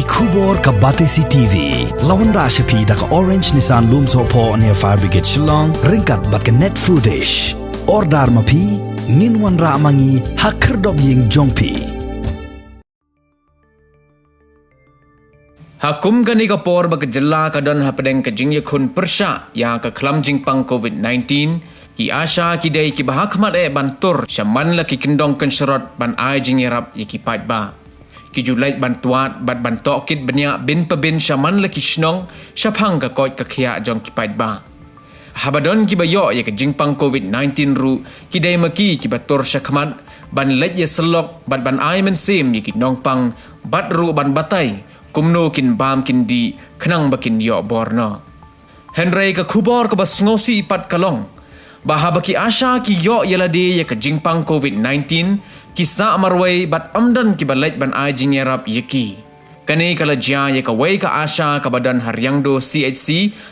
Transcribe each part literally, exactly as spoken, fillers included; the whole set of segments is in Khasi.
Khubor ka Batesi T V la wanrah sha phi da ka Orange Nissan Lumsohphoh near Fire Brigade Shillong ryngkat bad ka Net Foodish. Order ma phi, ngin wanrah ma ngi ha khyrdop ïing jong phi. Ha kum kane ka por ba ka jylla ka don hapdeng ka jingïakhun pyrshah ïa ka khlam jingpang COVID nineteen, ki ASHA ki dei kiba ha khmat eh ban tur sha man la ki kyndong kynshrot ban ai jingïarap ïa ki paidbah. Ki ju leit ban twad bad ban tohkit bniah bin pa bin sha man la ki shnong shaphang ka koit ka khiah jong ki paidbah. Haba don kiba ïoh ïa ka jingpang COVID nineteen ruh, ki dei ma ki kiba tur sha khmat ban leit ïasyllok bad ban ai mynsiem ïa ki nongpang bad ruh ban batai kumno kin bam kin dih khnang ba kin ïoh bor noh. Hynrei ka khubor kaba sngewsih pat ka long ba haba ki ASHA ki ïoh ïa lade ïa ka jingpang COVID nineteen, ki sah marwei bad ym don kiba leit ban ai jingïarap ïa ki. Kane ka la jia ïa kawei ka ASHA kaba don ha Riangdo C H C,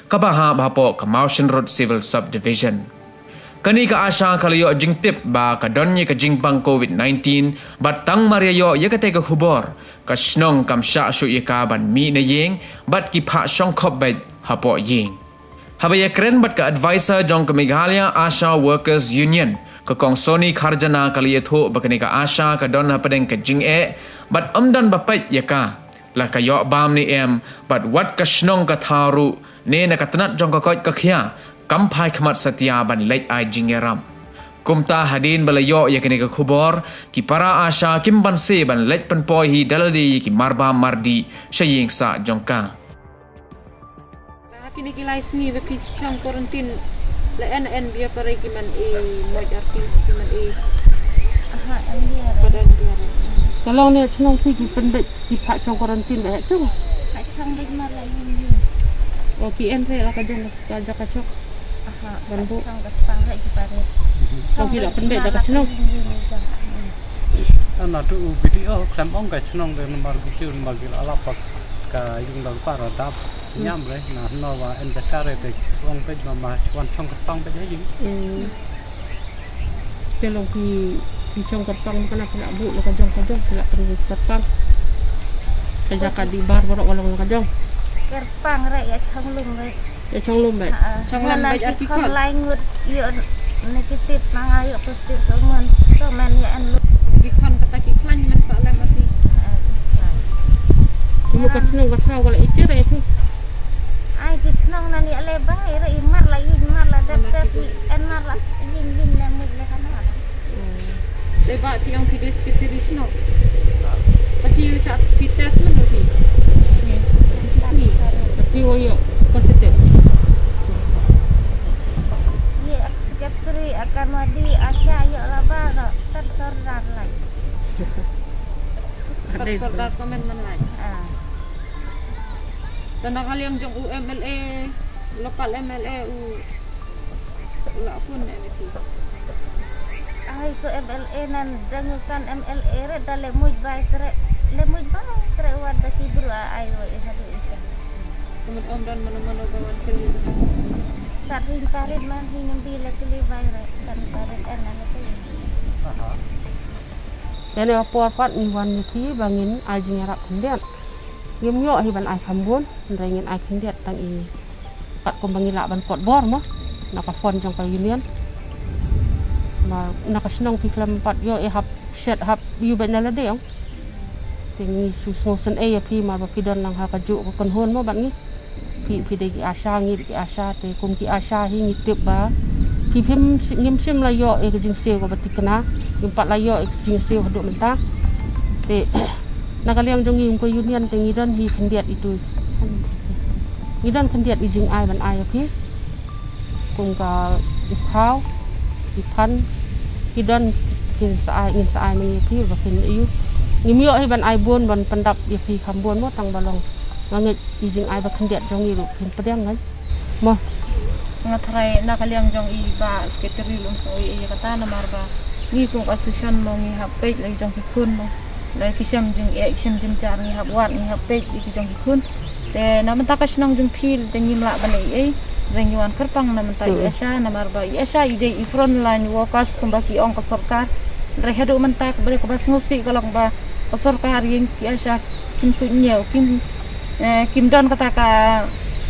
kaba hap hapoh ka Mawshynrut Civil Subdivision. Kane ka ASHA ka la ïoh jingtip ba ka don ïa ka jingpang COVID nineteen, bad tang mar ïa ïoh ïa katei ka khubor, ka shnong kam shah shuh ïa ka ban mih na ïing bad ki phah shongkhop beit hapoh ïing. Haba ïakren bad ka advisor jong ka Meghalaya ASHA Workers Union, ka Kong Sony Kharjana, ka la ïathuh ba kane ka ASHA ka don hapdeng ka jingeh bad ym don ba peit ïa ka, la ka ïoh bam ne em, bad wat ka shnong ka thaw ruh ne na ka tnat jong ka koit ka khiah kam phai khmat satia ban leit ai jingïarap. Kumta hadien ba la ïoh ïa kane ka khubor, ki para ASHA kim banse ban leit pynpoi hi da lade ïa ki marbam mardih sha ïing sah jong ka. Ba ha kine ki lai sngi ba ki shong quarantine, la en en biang, para ki man i moj arti, ki man i. Aha, en biang. Ka long ne chnong phi ki pynbeit ki phah shong quarantine ba heh tu. Phah shong beit mar la ïing ïing. O ki en re la ka jong ka jaka shong. Aha, ban bu. Shong ka shong re ki pare. O ki la pynbeit da ka chnong. Ana tu u B D O khlem ong ka chnong de namar ki shu namar ki la lap ka yung da ka para dap. Niam re, na no wa en ka chare te ong peit ma ma wan shong kyrpang peit ha ïing. Hmm. Te long phi, phi shong kyrpang ma kane phi la buh la ka jong ka jong phi la pynbuh kyrpang. Ka jaka dih bar baroh ka long la ka jong. Kyrpang re ïa shong lum re. Ïa shong lum beit. Ha, ha. Shong lum beit arti khon. Lai ngut ïoh negative ma nga ïoh positive ka mon. Ka mon ïa en lum. Ki khon kata ki khlaiñ men sa lem arti. Ha, ki khlaiñ. Ki mut ka chnong ka thaw ka la i chir ïa phi. Ai ki chnong nan ïa le bai re i mar la i mar la dep test i en mar la ïing ïing le mut le kana. Te ba phi ong phi dei secretary shnong. Ba phi u cha phi test mynno phi. Phi. Ba phi wa ïoh positive. Ye secretary akan wadi ASHA ïoh la ba ro kan sordar lai. Kan sordar komen man lai. Ah. Te na ka liang jong u M L A, local M L A u, u la phone ne ki. Ai ko M L A nan dang kan M L A re da le muj bai tre, le muj bai tre wat da ki bru a ai wa i hadu i ka. Kumun om dan mano mano ba wan kali. Sat ring parit man hi ngam bi le kali bai re, sat ring parit en nan kali. Aha. Ïa ne por pat ngi wan ïa phi ba ngin ai jingïarap khyndiat. Ngim ïoh hi ban ai kham bun, hynrei ngin ai khyndiat tang i katkum ba ngi lah ban kot bor mo na ka phone jong ka union. Ba na ka shnong phi khlem pat ïoh i hap shet hap ïu beit na lade ong. Te ngi shu sngewsynei ïa phi mar ba phi don lang ha kajuh ka kynhun mo bad ngi. Phi, phi dei ki ASHA, ngi dei ki ASHA, te kum ki ASHA hi ngi tip ba phi phim, ngim shym la ïoh ïa ka jingsiew kaba thikna, ngim pat la ïoh ïa ka jingsiew haduh mynta. Te na ka liang jong ngi kum ka union te ngi don hi khyndiat itu. Ngi don khyndiat i jingai ban ai ïa phi. Kum ka i phaw, i phan, ki don, kin sa ai, ngin sa ai ma ngi ïa phi ba phin ïoh. Ngim ïoh hi ban ai bun ban pyndap ïa phi kham bun mo tang ba long nga ngeit i jingai ba khyndiat jong ngi ruh phin pdiang ngan. Mo. Nga tharai na ka liang jong i ba secretary lum soi i kata namar ba ngi kum ka association mo ngi hap peit la ki jong ki khun mo. La ki shem jingeh ki shem jingjar ngi hap wad ngi hap peit la ki jong ki khun. Te na mynta ka shnong jong phi te ngim lah ban leh ei ei. Te ngi wan kyrpang na mynta i ASHA namar ba i ASHA i dei i front line workers kumba ki ong ka sorkar. Te haduh mynta kaba dei kaba sngewsih ka long ba Ka sorkar ïa ki ASHA kim suidñiew, kim, eh, kim don kata ka,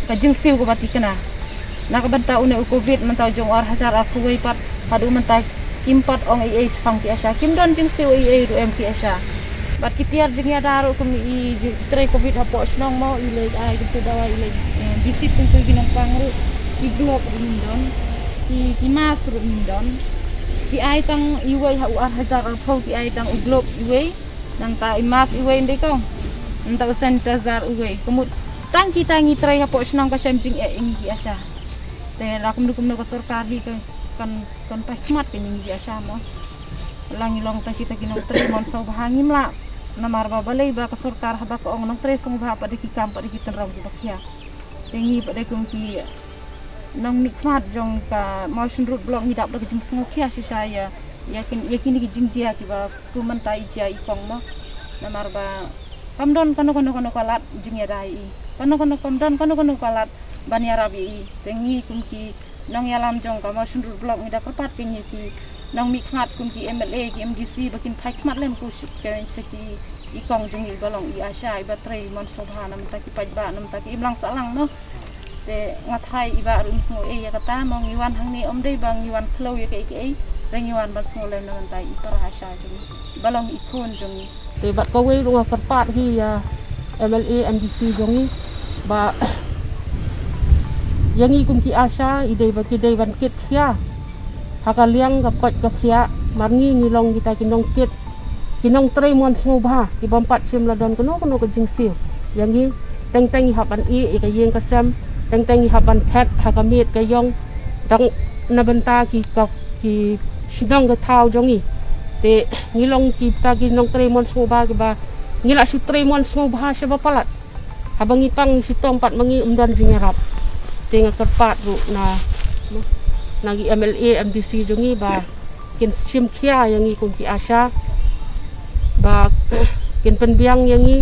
ka jingsiew kaba thikna. Na ka bynta une u covid mynta u jong u ar hajar arphew wei pat, haduh mynta kim pat ong ei ei shaphang ki ASHA, kim don jingsiew ei ei ruh em ki ASHA. Bad ki tiar jingïada ruh kum i trei covid hapoh shnong mo, i leit ai ki dawai, i leit, eh, visit kum ki nongpang ruh, ki glove ruh ngim don, ki, ki mask ruh ngim don. Ki ai tang iwei ha u ar hajar arphew, ki ai tang u glove iwei. Nangta i mask iwei ndei kong. Nangta u sanitizer iwei. Ka mut tang kita ngi trei hapoh shnong ka shem jingeh ïa ngi ki ASHA. Te la kumno kumno ka sorkar hi kan, kan, kan pait khmat ïa ngi ki ASHA mo. La ngi long tang kita ki nongtrei mon sngewbha ngim lah. Namar ba balei ba ka sorkar haba ka ong nongtrei sngewbha pat da ki kam pat da ki tynrong kiba khia. Te ngi pat dei kum ki nongmihkhmat jong ka Mawshynrut Block ngi dap da ka jingsngewkhia shisha ïa, ïa kin, ïa kine ki jingjia kiba kum mynta i jia i kong mo. Namar ba kam don kano kano kano ka lad jingïada ïa i. Kano kano kam don kano kano ka lad ban ïarap ïa i. Te ngi kum ki nongïalam jong ka Mawshynrut Block ngi da kyrpad kin ïa ki nongmihkhmat kum ki MLA ki MDC ba kin phai khmat lem ko shu ki, ki i kong jong i ba long i ASHA iba trei mon sngewbha na mynta ki paidbah na mynta ki imlang sahlang mo. Te nga thrai i Bah ruh i sngew ei ïa kata mo, ngi wan hangne ym dei ba ngi wan khlaw ïa kaei kaei, te ngi wan ban sngew lem na mynta i para ASHA jong i ba long i khun jong i. Te bad kawei ruh nga kyrpad hi ïa MLA MDC jong i ba ïa ngi kum ki ASHA i dei ba ki dei ban kit khia ha ka liang ka koit ka khiah, mar ngi ngi long kita ki nongkit, ki nongtrei mon sngewbha ki bym pat shym la don kano kano ka jingsiew ïa ngi. Teng teng i hap ban ïeh ïa ka ïing ka sem, teng teng i hap ban phet ha ka miet ka ïong, dang na bynta ki ka, ki shnong ka thaw jong i. Te ngi long kita ki nongtrei mon sngewbha kiba ngi la shu trei mon sngewbha shaba palat. Haba ngi pang shitom pat ma ngi ym don jingïarap. Te nga kyrpad ruh na, na ki MLA MDC jong i ba kin shim khia ïa ngi kum ki ASHA, ba kin pynbiang ïa ngi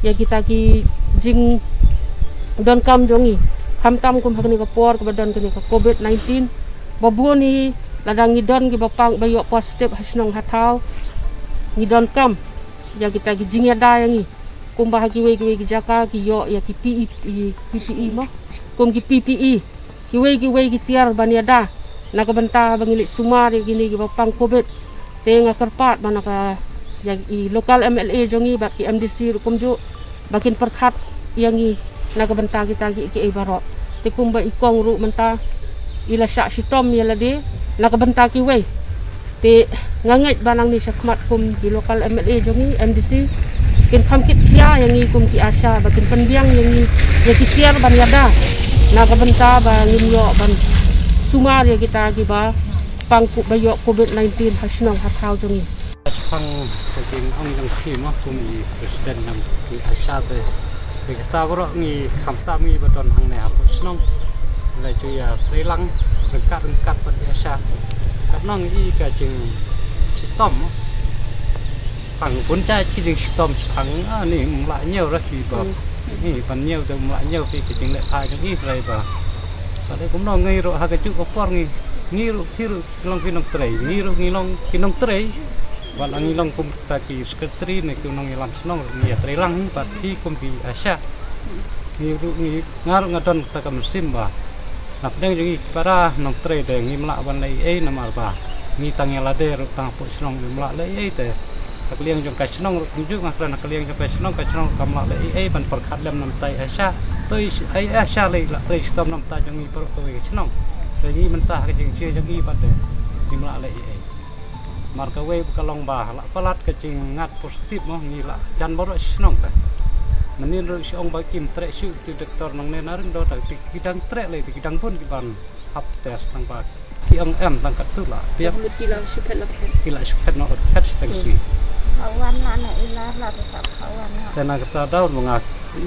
ïa kita ki jingdonkam jong i. Khamtam kum ha kane ka por kaba don kane ka covid nineteen, ba bun i lada ngi don kiba pang ba ïoh positive ha shnong ha thaw, ngi donkam ïa kita ki jingïada ïa ngi. Kumba ha kiwei kiwei ki jaka ki ïoh ïa ki PPE, PPE mo, kum ki PPE, kiwei kiwei ki tiar ban ïada na ka bynta ba ngi leit sumar ïa kine kiba pang covid. Te nga kyrpad ba na ka, ïa i local MLA jong i bad ki MDC ruh kumjuh ba kin pyrkhat ïa ngi na ka bynta kita kiei kiei baroh. Te kumba i kong ruh mynta i la shah shitom ïa lade na ka bynta kiwei. Te nga ngeit ba nangne shakhmat kum ki local MLA jong i, MDC, kin kham kit khia ïa ngi kum ki ASHA ba kin pynbiang ïa ngi ïa ki tiar ban ïada na ka bynta ba ngin ïoh ban sumar ïa kita kiba pang ko-, ba ïoh covid nineteen ha shnong ha thaw jong i. Shaphang ka jingong jong phi mo kum i president jong ki ASHA te, te kata baroh ngi khamtam ngi ba don hangne hapoh shnong la ju ïatreilang ryngkat ryngkat bad i ASHA. Katno ngi i ka jingshitom mo. Shaphang bun jait ki jingshitom shaphang, ah, ni ym lah ñiew ra ki ba. Hmm. Ni ban ñiew te ym lah ñiew ki, ki jingleh phai jong i, hynrei ba sa leh kumno ngi ruh ha kajuh ka por ngi, ngi ruh, phi ruh ki long ki nongtrei, ngi ruh ngi long ki nongtrei. Wat la ngi long kum kita ki secretary ne ki nongïalam shnong ruh ngi ïatreilang hi bad phi kum ki ASHA. Ngi ruh ngi, nga ruh nga don kata ka mynsiem ba na pdeng jong ngi ki para nongtrei te ngim lah ban leh ei ei namar ba ngi tang ïa lade ruh tang hapoh shnong ngim lah leh ei ei te. Ha ka liang jong ka shnong ruh kumjuh nga kren ha ka liang jong ka shnong, ka shnong ruh kam lah leh ei ei ban pyrkhat lem na bynta i ASHA. To i ASHA lei lah trei shitom na bynta jong ngi baroh kawei ka shnong. Te ngi mynta ha ka jingjia jong ngi pat te ngim lah leh ei ei. Mar kawei ba ka long ba la palat ka jingngat positive mo, ngi la jan baroh shnong ka. Mynnin ruh shu ong ba kim treh shuh ki doktor nangne na ring do, ta ki dang treh lei, ki dang bun ki ban hap test tang ba ki ong em tang katto la. Phi ïa mut ki la shu phet la phet. Ki la shu phet noh la phet shi tang shi. Ka wan la na ila la ta ka wan la. Te na kata daw ma nga,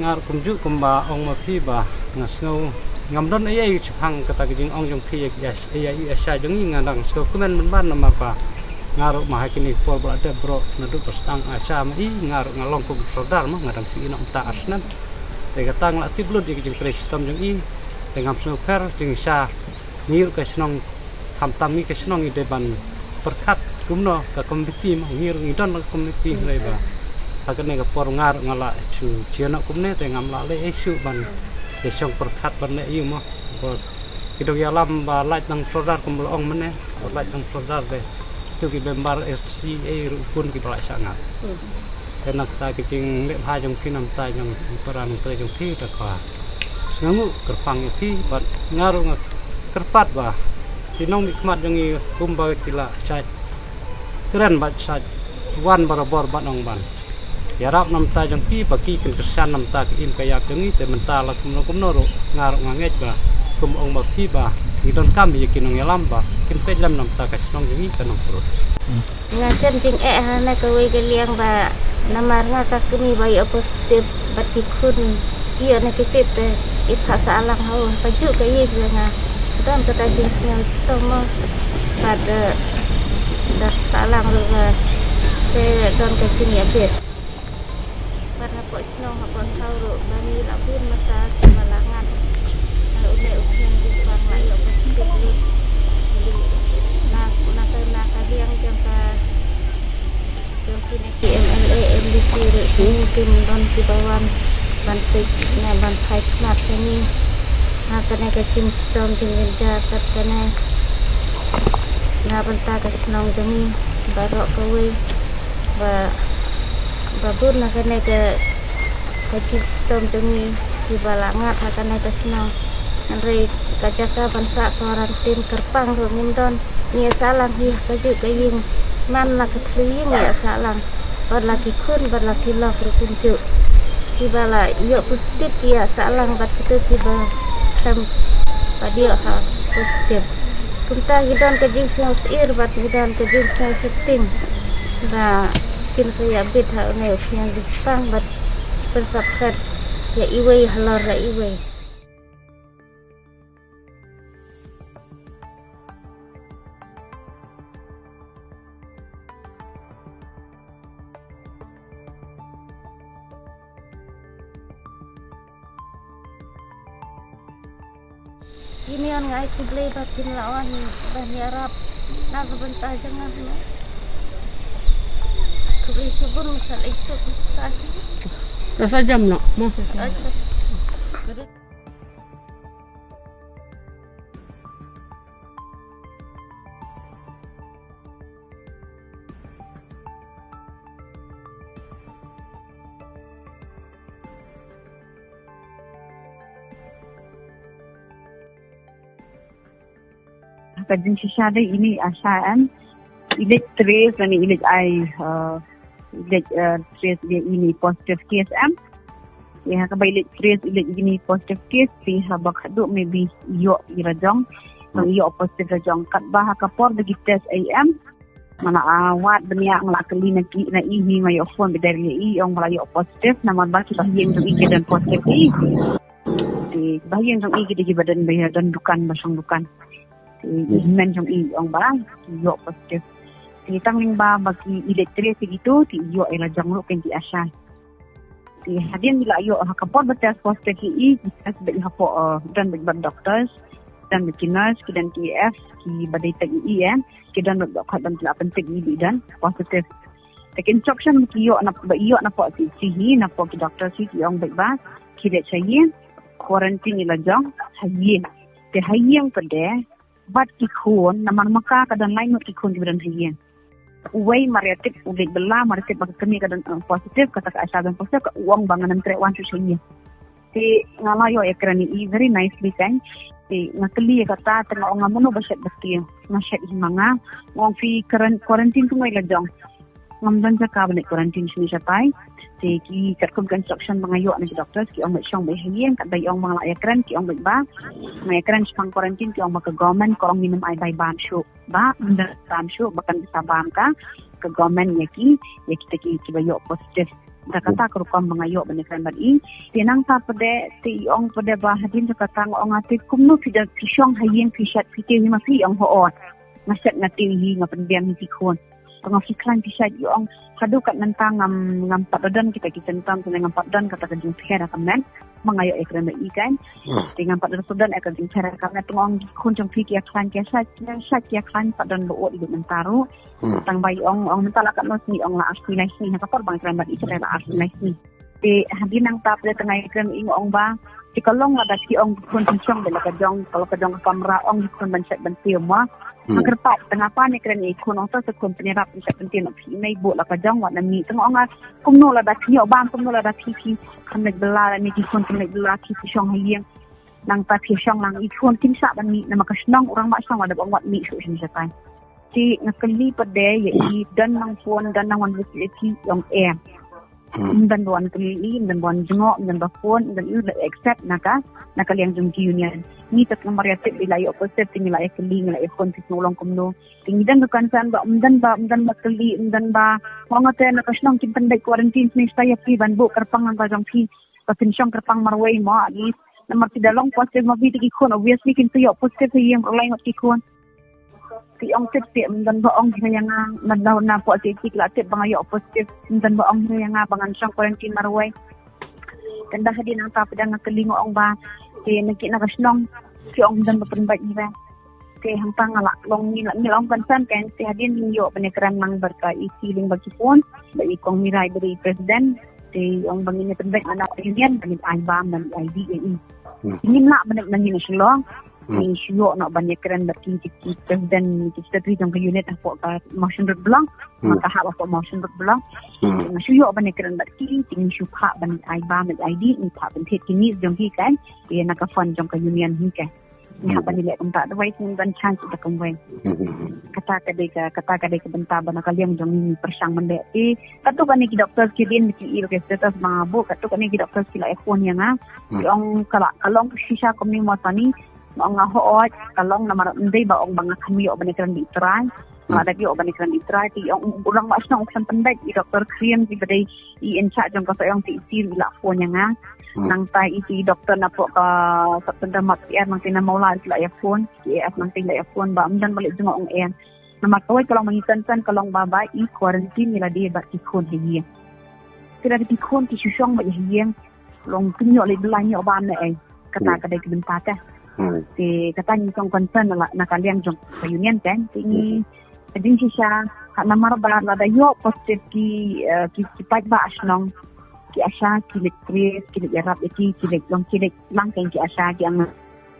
nga ruh kumjuh kumba ong ma phi ba nga sngew ngam don ei ei shaphang kata ka jingong jong phi ïa ki ASHA, ïa i ASHA jong ngi, nga dang sngew kmen mynban namar ba nga ruh ma ha kine ki por ba la dep baroh naduh ba sdang ASHA ma i, nga ruh nga long kum u sordar ma nga dang shu ïehnoh mynta ar snem. Te kata nga la tip lut ïa ka jingtrei shitom jong i. Te ngam sngewpher jingshah ngi ruh ka shnong, khamtam ngi ka shnong ngi dei ban pyrkhat Kumno ka komiti mo, ngi ruh ngi don la ka komiti hynrei ba ha kane ka por nga ruh nga la shu jia noh kumne te ngam lah leh ei shuh ban ïa shong pyrkhat ban leh ïa mo. Ki dong ïalam ba lait nang flodar kum la ong mynne, ba lait nang flodar de. Kito ki member S C A ruh bun kiba la shah ngat. Te na kata ka jingleh bha jong phi na bynta jong para nongtrei jong phi, te ka sngewnguh kyrpang ïa phi bad nga ruh nga kyrpad ba ki nongmihkhmat jong ngi kumba ki la shait kren bad shait wan barabor bad ong ban ïarap na bynta jong ki ba ki kin kyrshan na bynta ka im ka ïap jong ngi. Te mynta la kumno kumno ruh nga ruh nga ngeit ba kum ong ba phi ba ngi donkam ïa ki nongïalam ba kin peit lem na bynta ka shnong jong ngi ka Nongpyrut. Nga shem jingeh ha na kawei ka liang ba namar nga ka kmie ba ïoh positive bad ki khun ki ïoh negative te i phah sah lang ha u, ha kajuh ka ïing jong nga. Don kata jingsngew shitom mo bad, eh, da sah lang ruh ba te don ka jingïabit. Bad hapoh shnong hapoh thaw ruh ba ngi la bun mynta kiba la ngat. Ar une u khun jingpang la ïoh positive lut. Na, na ka, na ka liang jong ka, jong kine ki M L A, M D C ruh kim, kim don kiba wan ban peit ne ban phai khmat ïa ngi. Na kane ka jingshitom jingjynjar kat kane na bynta ka shnong jong ngi baroh kawei. Ba, ba bun na kane ka, ka jingshitom jong ngi kiba la ngat ha kane ka shnong. Hynrei ka jaka ban sah quarantine kyrpang ruh ngim don. Ngi ïa sah lang hi ha kajuh ka ïing, man la ka thliew ïing ïa sah lang. Bad la ki khun bad la ki lok ruh kumjuh. Kiba la ïoh positive ki ïa sah lang bad kito kiba khlem pat ïoh ha positive. Kumta ngi don ka jingsngew syier bad ngi don ka jingsngew sheptieng ba kin sa ïabit ha une u khñiang jingpang bad pynsap khat ïa iwei halor ïa iwei. Kine nga ai khublei ba kin la wan ban ïarap na ka bynta jong nga hano. Khublei shibun, sa leit suk sa. Sa jam no, mo. Ka jingshisha dei ine i ASHA em. I leit trace lane i leit ai, eh, i leit, eh, trace ïa ine i positive case em. Te ha kaba i leit trace i leit ine i positive case te haba khadduh maybe i ïoh i la jong. Nang i ïoh positive la jong katba ha ka por ba ki test ei em. Nga la, ah, wad bniah nga la kylli na ki, na i hi nga ïoh phone ba dei ïa i ong ba la ïoh positive namar ba ki bahaïing jong i ki don positive i. Te bahaïing jong i ki dei kiba don ba ïa don dukan ba shong dukan. Te i hynmen jong i ong ba la ïoh positive. Te tang lyngba ba ki i leit trace ïa kito te i ïoh i la jong ruh ken ki ASHA. Te hadien i la ïoh ha ka por ba test positive ïa i, i test beit hapoh, eh, don beit bad doctors, don beit ki nurse, ki don ki F, kiba dei test ïa i, eh, ki don beit ba khot ban ki la pyntip ïa i ba i don positive. Te ki instruction ba ki ïoh na, ba i ïoh napoh C C hi, napoh ki doctors hi, ki ong beit ba ki leit sha ïing, quarantine i la jong ha ïing. Te ha ïing pat de bad ki khun, namar ma ka ka don lai ngut ki khun kiba don ha ïing. Uwei mar ïa tip, u leit bylla mar ïa tip ba ka kmie ka don, eh, positive, kata ka ASHA don positive, ka u ong ba ngan ym treh wan shuh sha ïing. Te nga la ïoh ïa kren ïa i very nicely kan. Te nga kylli ïa kata, te nga ong nga mano ba shet ba ktien. Nga shet hi ma nga. Nga ong phi karen-, quarantine kumno i la jong. Ngam don jaka ban leit quarantine shane shatai. Te ki katkum ka instruction ba nga ïoh na ki doctors, ki ong beit shong beit ha ïing, katba i ong ba nga lah ïa kren, ki ong beit ba nga ïa kren shaphang quarantine, ki ong ba ka government ka ong ngin ym ai bai bam shuh. Ba ym don bam shuh, ba kan sa bam ka, ka government ïa ki, ïa kita ki, kiba ïoh positive. Da kata ka rukom ba nga ïoh ban ïa kren bad i. Te nangta pat de, te i ong pat de ba hadien da kata nga ong nga te kumno phi da phi shong ha ïing phi shet phi tiew hi ma phi, i ong hooid. Nga shet nga tiew hi, nga pynbiang hi ki khun. Te nga phi khlaiñ phi shait, i ong haduh kat mynta ngam, ngam pat da don kita ki symptom, te ngam pat don kata ka jingpher ha ka met. ma nga ïoh ïakren bad i kan. Te ngam pat da sdang ïa ka jingkren ka, nga tang ong ki khun jong phi ki ïakren ki ïa shait ki ïa shait ki ïakren pat don ba ot i mynta ruh. Tang ba i ong ong mynta la katno sngi, ong la arphew lai sngi, ha ka por ba nga kren bad i ka la arphew lai sngi. Te hadien nangta pat tang ïakren i ong ba te ka long lada ki ong ki khun pynshong bad la ka jong ka la ka jong ka kamra, ong ki khun ban shait ban tiew ma. Ma kyrpad tang apa ne kren i khun ong sa sa khun pynïarap ban shait ban tiew na phi nei buh la ka jong wat na mi tang ong a kumno lada ki ïoh bam kumno lada phi phi kham leit bylla la ne ki khun kham leit bylla ki pynshong ha ïing. Nangta phi shong lang i khun kim shah ban mih namar ka shnong u rangbah shnong la dep ong wat mih shuh shuh shatai. Te nga kylli pat de ïa i don nang phone don nang wan visit ïa ki ong em. Ym don ba wan kylli i, ym don ba wan jngoh, ym don ba phone, ym don i la accept na ka na ka liang jong ki union. Ngi tat namar ïa tip i la ïoh positive te ngi la ïa kylli ngi la ïa phone phi sngewlong kumno. Te ngi don ka concern ba ym don ba ym don ba kylli ym don ba ong ate na ka shnong kim pynbeit quarantine sni sta ïa phi ban buh kyrpang nangta jong phi. Ba pynshong kyrpang marwei mo at least. Namar ki da long positive ma phi te ki khun obviously kin sa ïoh positive ha ïing rlai ngot ki khun. Ki ong tip tip ym don ba ong hi ïa nga, man da na pok ki ki la tip ba nga ïoh positive ym don ba ong hi ïa nga ba ngan shong quarantine marwei. Kan da hadien nangta pat nga kylli nga ong ba te na ki na ka shnong ki ong ym don ba pynbeit hi ba. Te hangta nga la long ngi la ngi long concern kan te hadien ngi ïoh ban ïakren lang bad ka i T lyngba ki phone bad i kong Mirai bad i president. Te ong ba ngin ïa pynbeit na ka union ba ngin ai bam ban ai di ïa i. Ngim lah ban na ngin shlong. Ngi shu ïoh noh ban ïakren bad ki ki president ki secretary jong ka unit hapoh ka Mawshynrut block. Ma ka hap hapoh Mawshynrut block. Nga shu ïoh ban ïakren bad ki te ngi shu phah ban ai bam ban ai di ngi phah ban thied ki needs jong ki kan. Te na ka fund jong ka union hi kan. Ngi hap ban ïaleh kumta, otherwise ngim don chance da kumwei. Kata ka dei ka, kata ka dei ka bynta ba na ka liang jong ngi pyrshang ban leh. Te katto katne ki doctors ki dien ki i ba ka status ba nga buh, katto katne ki doctors ki la ïa phone ïa nga. Ki ong ka la ka long shisha kumne mo Sani. Nga ong nga hooid ka long namar ym dei ba ong ba nga kham ïoh ban ïakren bad i trai. Nga la dep ïoh ban ïakren bad i trai te i ong u rangbah shnong u khlem pynbeit, i doctor Khriam i ba dei i in charge jong ka Sohiong te i sir i la phone ïa nga. Nangta i te i doctor na pok ka September March er nangta na Mawlai ki la ïa phone, ki es nangta i la ïa phone ba ym don ba leh jngoh ong em. Namar kawei ka long ba ngi concern ka long ba ba i quarantine ngi la dei bad ki khun ha ïing. Ki la dei ki khun ki shu shong bad ïa ha ïing. Long kim ïoh leit bylla ïoh bam ne ei. Kata ka dei ka bynta te. Te kata ngi song concern na la na ka liang jong ka union kan. Te ngi ka jingshisha ha namar ba lada ïoh positive ki eh, ki ki paidbah shnong ki ASHA ki leit trace ki leit ïarap ïa ki ki leit long ki leit lang kan ki ASHA ki ang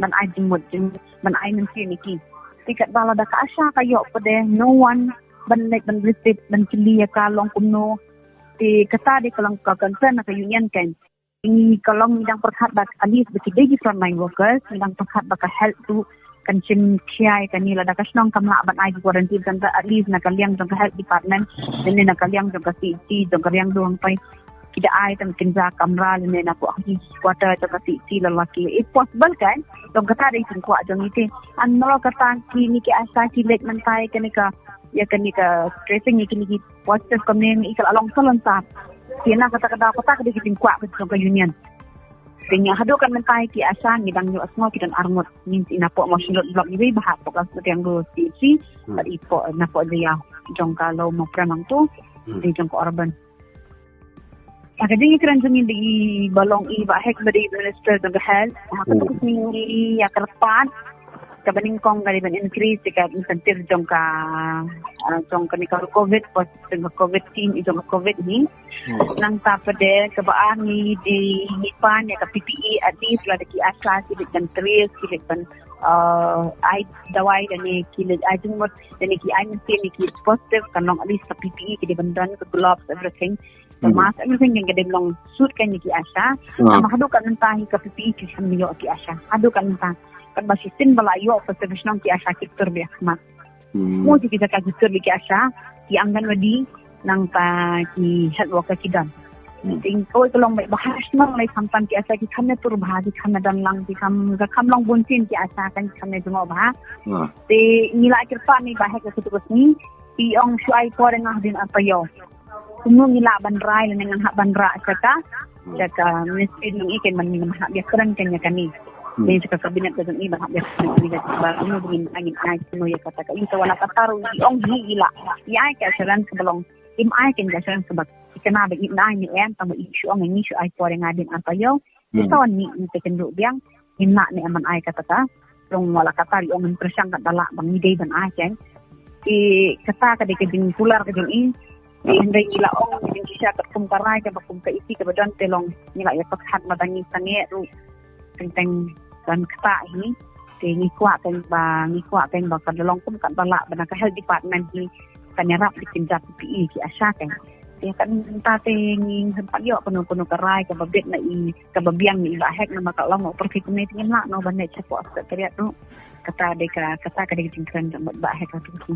ban ai jingmut jing ban ai mynsiem ïa ki. Te katba lada ka ASHA ka ïoh pat de no one ban leit ban receive ban kylli ïa ka long kumno. Te kata dei ka long ka concern na ka union kan. Ngi ka long ngi dang pyrkhat ba at least ba ki dei ki frontline workers ngi dang pyrkhat ba ka health tu kan shim khia ïa kane lada ka shnong kam lah ban ai ki quarantine center at least na ka liang jong ka health department lane na ka liang jong ka CHC jong ka Riangdo hangtai ki da ai tang kin ja kamra lane na pok ki quarter jong ka CHC la la ki if possible kan jong kata dei jingkwah jong ngi te. An nalor kata kine ki ASHA ki leit mynta ïa kane ka ïa kane ka tracing ïa kine ki positive kumne ngi ka la long salon sap. Te na kata ka daw kata ka dei ka jingkwah ka jong ka union. Te ngi haduh kan mynta ki ASHA ngi dang ïoh sngew ki don arngut. Ngi na pok Mawshynrut block ngi ba ha pok ka Riangdo CHC bad i pok na pok Jaya jong ka Lower Mawprem hangtu. Te jong ka urban. Ha ka jingïakren jong ngi bad i ba long i Bah Hek ba dei minister jong ka health. Ha kata ka sngi ngi ïa kyrpad kaba nyngkong ka dei ban increase ïa ka incentive jong ka ah, jong kane ka covid, jong ka covid team, jong ka covid ni. Nangta pat de kaba ar ngi dei ngi pan ïa ka PPE at least lada ki ASHA ki leit ban trace ki leit ban ah, ai dawai lane ki leit ai jingmut lane ki ai mynsiem ki positive kan long at least ka PPE ki dei ban don ka gloves everything. Ka mask everything kan ka dei ban long suit kan ïa ki ASHA. Namar haduh kan mynta hi ka PPE ki kam ïoh ki ASHA haduh kan mynta. Katba shisien ba la ïoh positive shnong ki ASHA ki tur bia khmat. Mo ki jaka ki tur bia ki ASHA ki Anganwadi nangta ki health worker ki don. Te kawei ka long ba ha shnong lai khamtam ki ASHA ki kham ïa tur bha ki kham ïa don lang ki kham ka kham long bun sien ki ASHA kan ki kham ïa jngoh bha. Te ngi la kyrpad ngi Bah Hek ka tu ka sngi. Te ong shu ai por ïa nga hadien arphew ïew. Kumno ngi lah ban rai lane ngan hap ban rah sha ka sha ka ministry jong i kan ban ngin hap ïakren kan ïa kane. Lane sha ka cabinet ka jong i ban hap ïakren kan ïa kane ba kumno ba ngin ai ngin ai kumno ïa kata ka i sa wala kata ruh i ong hi i lah i ai ka assurance kaba long im ai kan ka assurance kaba i kane ba im ai ni em tang ba i shu ong ngi shu ai por ïa nga hadien arphew ïew. Hmm. Ito ni ni te kynduh biang, ngim lah ne aman ai kata ka. Long wala kata ri ong pyrshang kat ba lah ba ngi dei ban ai kan. Ki kata ka dei ka jingkular ka jong i. Hynrei ngi la ong ngi shisha kat kum ka rai kaba kum ka iti kaba don te long ngi la ïa pyrkhat ma da ngi sangeh ruh. Teng teng ban kata hi. Te ngi kwah kan ba ngi kwah kan ba ka long kum kat ba lah ba na ka health department hi. Kan ïarap di kin jap pi i ki asha kan. Te kan ta te ngi hynpat ïoh kano kano ka rai kaba bit na i kaba biang na i ba hek na ma ka long operasi kumne te ngim lah no ban ne chapoh secretariat ruh. Kata dei ka kata ka dei ka jingkren jong ba hek ka tu.